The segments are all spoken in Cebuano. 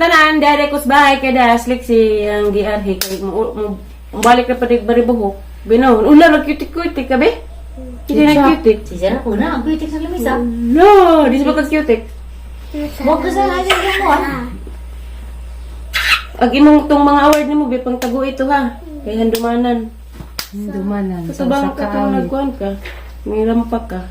tanan, dere kus bahay kay das si ang giarhi kay mo balik na padig bari buhok. Binaw, ula ra cutie ka be. Hindi na cutie. Si Sarah ko na, ang cutie sa lamisa. No, di sa ka cutie. Huwag ka sa ayaw mo ah. Ag imong tong mga award nimo be pang tago ito ha. Kay handumanan. Dumanan. Kato bang katong nagkuhan ka? May rampak ka.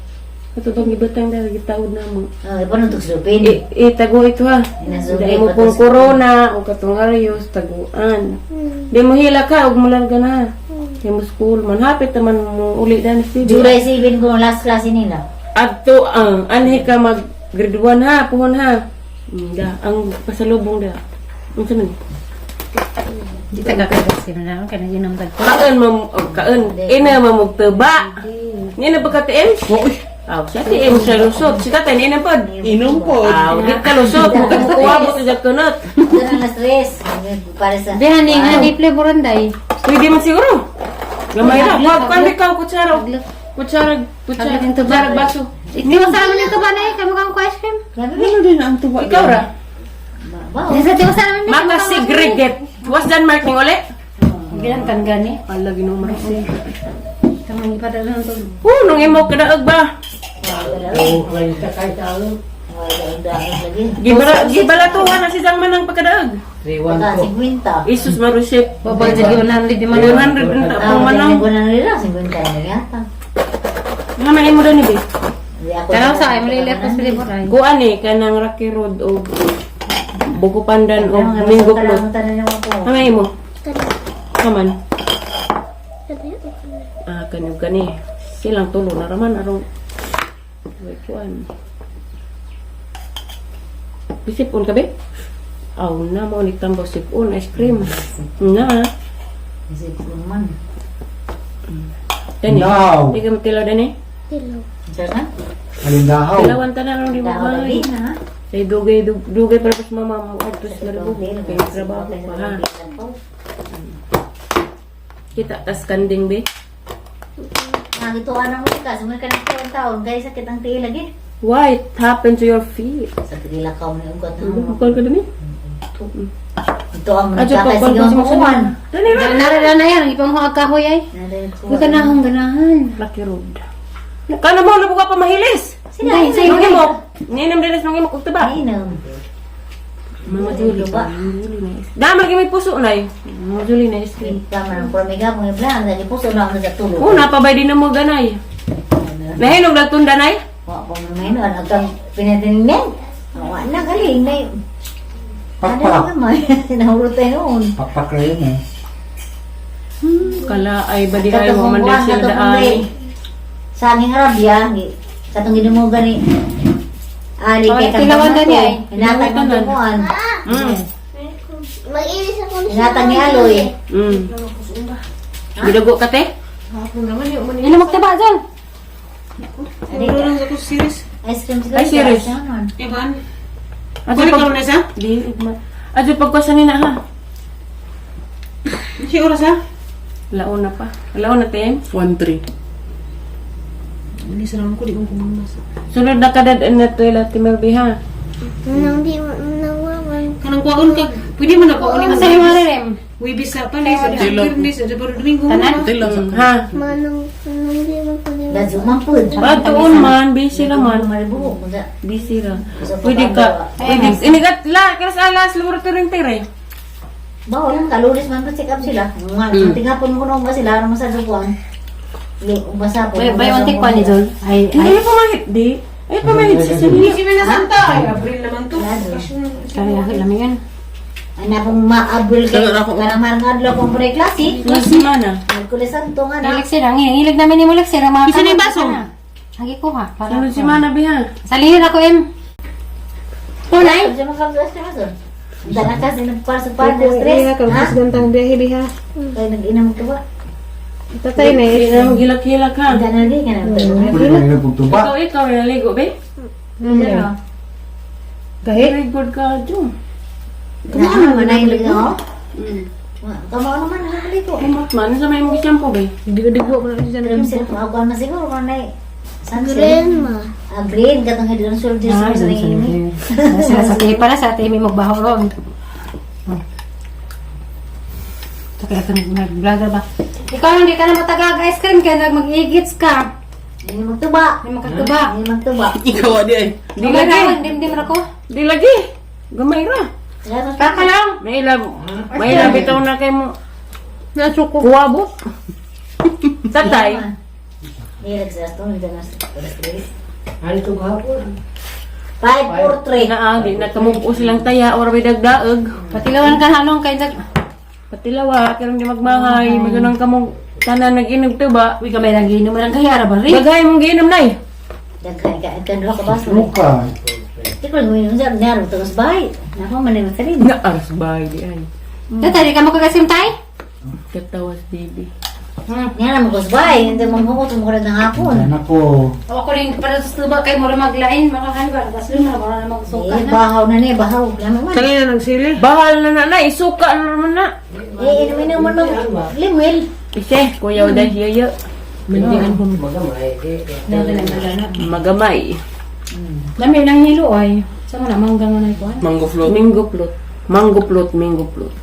Kato bang gibatang dahil gitaod na mo. Oh, ipanuntok sa lupin. Itago ito ha. Inasugi, Dahil mo pong patas- corona o katong aryos, taguan. Di mo hila ka, og mularga na. Di mo school man. Hapit naman mo uli dan si July 7 ko last klase nila. Adto ang anhi ka mag grade 1 ha, puhon ha. Da, ang pasalubong da. Unsa man? Di ta kakagas sila na. Kaya nag-inom tag. Kaon mam oh, kaon. Ina mamugtaba. Ni na ba ka TM? Aw, siya TM siya lusot. Si tatay ni na pod. Inom po. Aw, di ka lusot. Mukuha mo sa jakunot. Ito na alas 3. Para sa... Di hani nga ni flavor anday. Pwede man siguro. Gamay ra. Wag kan ikaw kutsara. Kutsara, kutsara, Agad yung tuba. kutsara baso. Itiwa sa amin yung tuba na eh. Kamo kang ice cream. Grabe Ano din ang tuba? Ikaw ra. ba? Di sa tiwa sa amin. Maka segregate. Was Denmark ning uli? Ginantan gani. Ala Ginoo Marcel. Kamang ipadala ng tubo. Oh, nung imo kadaog ba? Oo, kwenta kahit ano. Lagi. Gibala gibalatuhan na si Zangman ang pagkadaog. 3-1 Baka ko. 50. Isus Marusip. Babal dyan yun ang di man. 100 na Ah, pang manang. ko na nila, 50 na yata. Nga man imo dani be. Hindi ako Tanaw sa ay malili ako flavor ay. Kuan eh kanang Rocky Road o Buko Pandan o Mingo Float. Ano Nga man imo? Kaman. Ah, kanyog gani. Silang tulo na raman aron way kuan. Isipon ka be? Aw na mo ni tambo sipon ice cream. Na. Isip ko man. Dani. No. Di ka matilaw dani. Sir na? Halindahaw. Tilawan ta na aron di mo Tao lagi bay. na ha? Kay dugay dugay para pas mama mo adto sa Maribo. Kay trabaho pa ha. Kita tas kanding be. Nakituan na mo ka, sumay ka ng taon taon, kaya sakit ang tiil lagi. Why it happened to your feet? Sa tigila ka mo yung ugat na mo. Bukol ka dani. Ito ang Adyo pa nagkakay kwan sigaw ko si mo kuwan. Dani ra. Nara na yan. Ipang huwag kahoy ay. Huwag ka na akong ganahan. Lucky road. Kana mo na pa mahilis. Sila, Day, sa'yo, Nung imok. Ninam dinas nung imok og tuba. Inom. Mama Julie. Tuba. Mama Julie na is. Dama gyud may puso nay. Mama Julie na is. Tama ng purmiga mo yung plan, lagi puso na ako sa tulog. Oh, napabay din na mo ganay. Nahinog nagtunda nay. Wa pa mo may noon, ang pinatinmen. Wa na galing na yun. Ano Pakpak. naman, nahulot tayo noon. Pakpak na yun eh. Kala ay badi ay mo man Katong sila katong daan. Sa aming Arabia, katong ginumugan ni Ali Oh, kay kang tilawan gani ay. Hinatag ng tumuan. Mag-ilis ako ng Hinatag ni Aloy. Gidugo ka te? Ano magtaba dyan? Ice cream siguro. Ay, serious? Siya naman. Adyo pag Di ugma. Adyo pagkusa ni na ha. Si oras ha? Laon na pa. Laon na te. 1-3. Hindi sa naman ko, di ko kumamasa. Sunod na kadad na to ila Timelby ha. Nang di nawawan. Kanang kuwaon ka, pwede mo na kuwaon Asa yung mga rem? Wibis sa palis, sa Biyernes, sa Domingo. Tanan? Ha. Manong nang di mo ko di. Dadyo man po. Patuon man, busy ra man. Maribuhok. Kunsa. Busy ra. Pwede ka. Pwede. Inigat la, kaya sa alas laboratory tere. Bawal lang, kalulis man pa check up sila. Nga, tingapon mo nung ba sila, aron masadukuan. Basa po. Bay, bay, unti pa ni Jol. Ay, ay. Hindi pa mahit di. Ay pamahit sa sarili. Si Mena Santa, ay Abril naman to. Kaya lamingan. Ana pong maabril kay kanang marang adlaw kong pre klase. Last semana. Merkulis Santo nga na. Ilig sila. Ang hilig namin ni Mulig sila. Mga Isa na yung baso. Hagi ko ha. Para. Sunod semana biha. Salihin ako, em. Tunay? Diyan makapag ice cream Dala kasi nagpara sa partner stress. Ha? gantang biyahe biha. Kaya nag-inam ka ba? Tatay na Hindi na maghilak-hilak ha. Dala lagi ka na. Pwede na yun ang tuba. Ikaw, ikaw, naligo be? Gahi. Very good ka, Jung. Kamo naman ay ligo. Kamo naman ang ligo. Kumot man, sa may mong shampoo be? Digo-digo ko na siya Pero sila pag na siguro kung na Green ma. Ah, green katong head and shoulders sa ini. Sila sa para sa ate may magbaho ron. Kaya ito nag-vlogger ba? Ikaw hindi ka na matagag ice cream kaya nag mag-igits ka. Hindi magtuba. Hindi makatuba. Hindi magtuba. Ikaw adi ay. Di lagi. Dim-dim ra ko. Di lagi. Gamay ra. Kaka lang. May ilab. May ilab bitaw na kay mo. Nasuko. Kuwabot. Tatay. Ano ito gahapon? 5, 4, 3. Na di na kamubo silang taya or may dagdaag. Patilawan ka halong kay nag Patilawa karon di magmahay, magunang kamong tanan nag-inom to ba? Uy, gamay lang giinom man ang kaya ra ba rin? Bagay mong giinom nay. Daghan ka kan duha ka baso. Luka. Di ko lang yung sa nyaro to sa bahay. Nako man yung sarin. Na aras bay di ay. Tatay, di ka makakasim tay? Katawas baby. Nga na mo sa bahay, hindi mo mo mo ng hapon. Anak ko. Ako rin para sa tuba kay mura maglain, makakan ba? Tas lima mura na magsuka Eh, na. bahaw na ni, bahaw. Lama man. Tangin na ng sili. Bahal na na na, isuka na naman na. Eh, inumin mo ng limuel. Ise, kuya uday hiyo. Magamay. Lami nang hilo ay. Sa man mangga man ay kuan. Mango float. Mango plot. Mango plot, mango plot.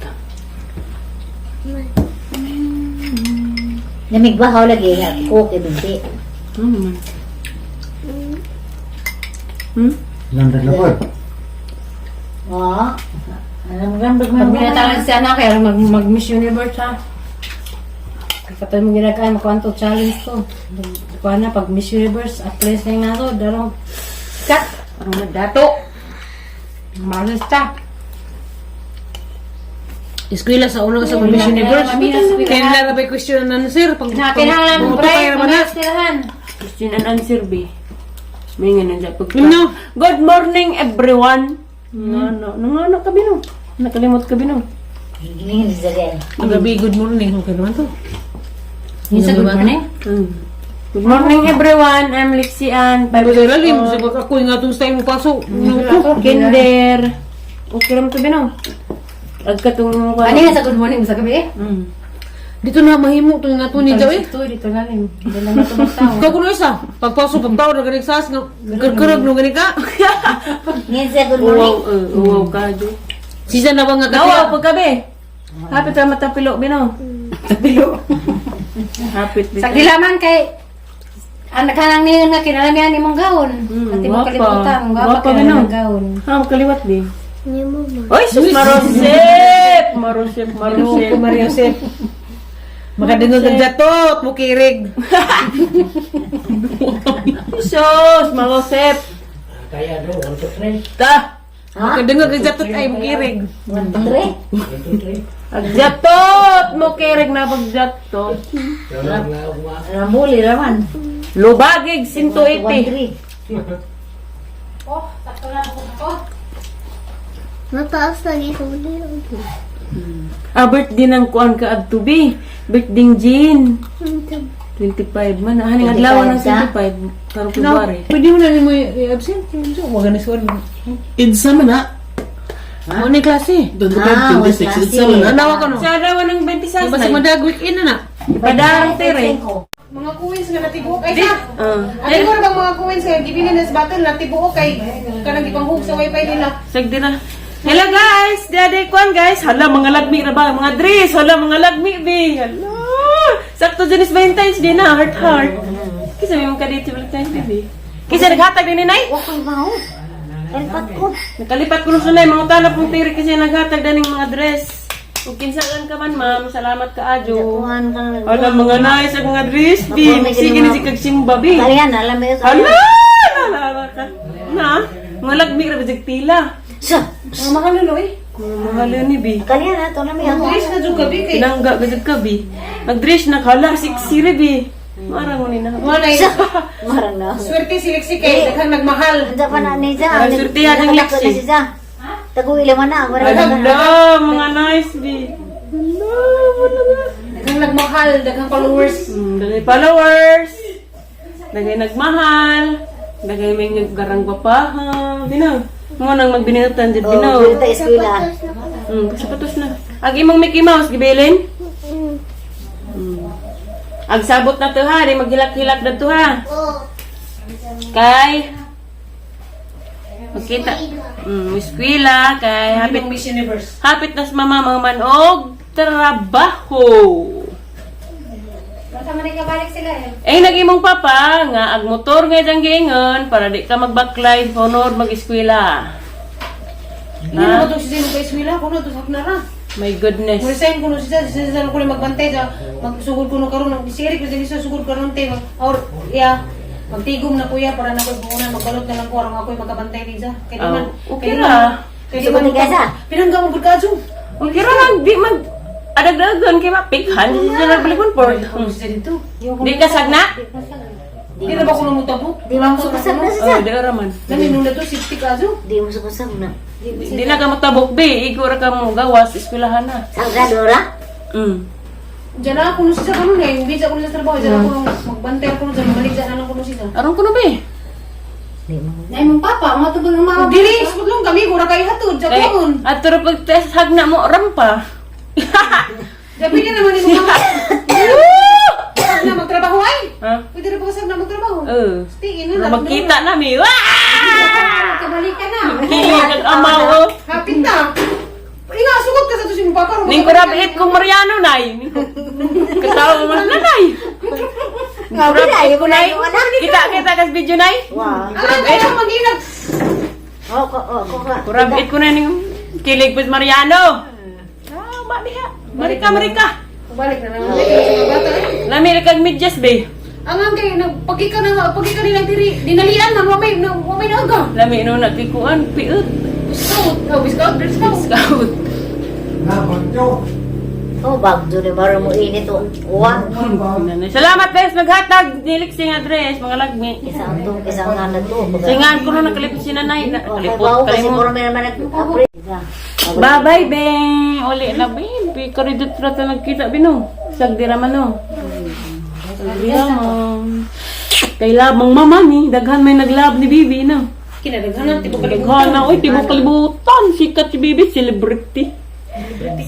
Lamig bahaw lagi, coke ibinti. Ano naman? Hmm? Lamdag labod. Oo. Alam mo rambag man. Pag binatalan si anak kaya mag mag Miss Universe ha. Kapag mo ginagawa makuan to challenge ko. Kuan na pag Miss Universe apply sa nga to darong kat Ang dato. malas ta. Eskwela sa unang sa Miss Universe. Kaya nila na ba question and answer? Pag Na kinahanglan pag- break kaya naman na. silahan. Question and answer, B. May nga nandiyan. Pagka. No. Good morning, everyone. Nga no. Nga no, kabino. Nakalimot kabino. Gingin sa dyan. Gabi, good morning. Okay naman to. Minsan good morning. Good morning, everyone. I'm Lixian. Bago sa ilalim, sa pag ako nga itong style mo pasok. Kinder. Okay ram to bino. Agkatong Ano nga sa good morning sa gabi eh? Dito na mahimo itong nga ito ni Joey. Ito dito lalim. Dili na matubag tao. Ikaw kuno isa. Pagpasok, pagtawag na ganig sas, nga karkarag no ganig ka. Ngayon siya, good morning. Uwaw, uwaw ka, Jo. Season na ba nga Nawa, katira? pagkabi. Hapit ra matapilo, bino. Tapilo. Hapit Sa bitaw. gilaman kay ang naghanang niyon nga kinalamihan imong gawon. At imong Gwapa. kalibutan, ang gwapa Gwapa kay bino. ang gawon. Ha, kaliwat di. Ni mo ma. Oy, sus, marosip! Marosip, marosip. Marosip. Mariosep. Makadungog ang jatot, mukirig. Sus, marosip. Kaya do, 1, 2, 3. Ta! Makadungog ang jatot ay mukirig. 1, 2, 3. 1, 2, 3. Agjatot! Mo kirig na pagjatot. Rambuli raman. Lubagig, 180. 1, 3. Oh, sakto na ako. Mataas lagi ko din. Ah, birthday ng kuan ka adto bi. Birthday Jean. 25 man. Ah, haning adlaw ng 25 karong February. Pwede mo na rin mo i-absent. Huwag ganis ko. Idsa man na. Ano ni klase? 25, Ah, 26. Idsa man na. Anawa ka no? Sa adlaw ng 26 Basta na. madag weekend na na. Ipadarang tere. Mga queens nga natibuok ay sa. Ah. Ano ko bang mga queens nga gibilin na sa battle natibuok kay kanang gipanghug sa wifi nila. Sagdi na. Hello guys! Dade kuan guys. Hala mga lagmi ra ba? Mga dress. Hala mga lagmi bi. Hala. Sakto dyan is Valentine's Day na. Heart heart. Kisa may mga kadate Valentine's Day bi. Kisa naghatag din ni Nay. Okay ba ho? Kalipat ko. Nakalipat ko na sunay, mga tala pong tiri kasi naghatag na ng mga dress. Kung kinsaan ka man, ma'am, salamat ka, Ajo. Kuhan ka na. Hala, mga nice ang mga dress, bi. Sige ni si kag simba, bi. Kalian, alam mo yun. Hala! Hala, ka. Na, mga lagmi ra ba jag pila. Sa! Mga makalolo eh. Mga mahal yun ni, bi. Kalian na, ito na may ako. Dress na jud gabi kay. Pinangga ba jag ka, bi. Nag-dress na hala, sexy ra, bi. Marang mo ni na. Mo na Marang na. swerte si Lexi kay daghang nagmahal. Anda pa na ni Za. Ang swerte yan ang Lexi. Si Za. Taguila man na. Wala na. Hala, mga nice, bi. Hala, wala na. Daghang nagmahal, daghang followers. Dagay followers, dagay nagmahal, dagay may garang gwapaha, bino. Mo nang magbinutan jud bino. Oh, ta eskwela. Kasapatos na. Ag imong Mickey Mouse gibilin? Ag sabot na to ha, di maghilak-hilak na to ha. Kay Magkita. Eskwela kay hapit Miss Universe. hapit na sa mama mga manog. trabaho. Basta man balik sila eh. Ay nag-imong papa nga ag motor nga diyang giingon para di ka magbaklay honor mag-eskwela. Hindi na ba ito si Zeno kay Eswila? Kuno ito sa Nara. My goodness. Resign kuno siya, siya siya ko magbantay sa magsugod kuno karon, sirik ko siya sugod karon te or iya magtigom na kuya para na ko buunan magbalot na lang ko aron ako'y magkabantay ni sa. Kay di man Oh, okay kay di ra. man- kay di man Sugod ni Gaza. Pinangga mo gud kadyo. Okay ra lang di mag adagdagan kay mapikhan siya nagbalikon port. Kuno siya dito. Di ka sagna? Di na ba kuno mo tabo? Di mo sukusab na siya. Oh, di ra man. Nami nula to 60 kadyo. Di mo sukusab na. Di na ka matabok be, igo ra ka mo gawas eskwelahan na. Salgado ra. Diyan na kuno siya karon eh, bisa kuno sa trabaho, diyan ako magbantay kuno diyan mabalik diyan na lang kuno siya. Aron ko na be. Di mo. Ay mong papa, mga tubog ang mga. Dili, sugod lang kami, ura kay hatod, Kay Japon. ato ra pag test hagna mo rampa. Dapat na naman imo mga. Na magtrabaho ay. Ha? Pwede na pa na magtrabaho. Eh. Tingin na. Magkita na mi. Wah! Kabalikan na. Kilig ang amaw oh. Hapit na. Inga, sugod ka sa to si mo papa. Ning kurabit kong Mariano nay. Katawa mo man nanay. Nga ba na ko na yung anak. Kita kita kas video nay. Wow. Ang kaya mag-inag. Oh, ko oh, ko ka. Kurabit ko na ning kilig pud Mariano. Ah, mami ha. Marika marika. Balik na naman. Balik na sa mga bata eh. Lami ra kag medyas be. Ang ang kay pagika na pagika nila diri dinalian man wa may wa may naga. Lami no nagkikuan piut. Scout, oh, scout, girl scout. Scout. Na, bagyo. Oh, bagdo ni maro mo init oh. Wa. Nanay. Salamat guys maghatag niliksi nga address mga lagmi. Isa ang to, isa ang anak to. Singan ko na nakalipot si nanay. Okay, Nakalipot bawo kasi kalimot. puro may naman nag-apre. Bye-bye, beng. Uli na, baby. Karidot rata nagkita, bino. Sagdi raman, no. Sagdi raman. Kay labang mama ni. Daghan may naglab ni Bibi, no. Kinadaghanan tibo Daghan na, oy, tibok kalibutan. Sikat si Bibi, celebrity.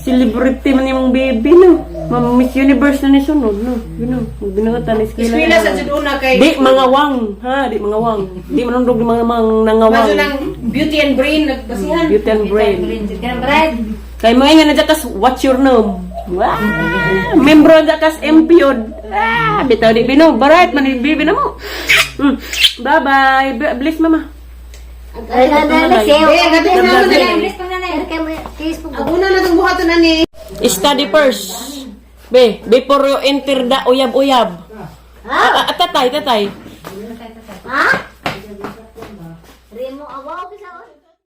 Celebrity man yung baby, no. Ma'am, Miss Universe na ni sunod, no. Bino, binangatan ni eskwela. Eskwela sa jud una kay Di mga wang, ha? Di mga wang. Di manundog di mga mang nangawang. Maso ng beauty and brain nagbasihan. Beauty and brain. Kanang bride. Kay mga nga na kas what's your name? Wow! Membro na kas MP yun. Ah, bitaw di bino. Barat man bibi na mo. Bye-bye. Bless mama. Ay, nanay, siya. Eh, gabi na naman dali. Bless pang nanay. Kay mo Facebook. Ang una na itong buhaton ani. Study first. Be, before you enter the uyab-uyab. Ha? Ah, ah, tatay, tatay. Ha?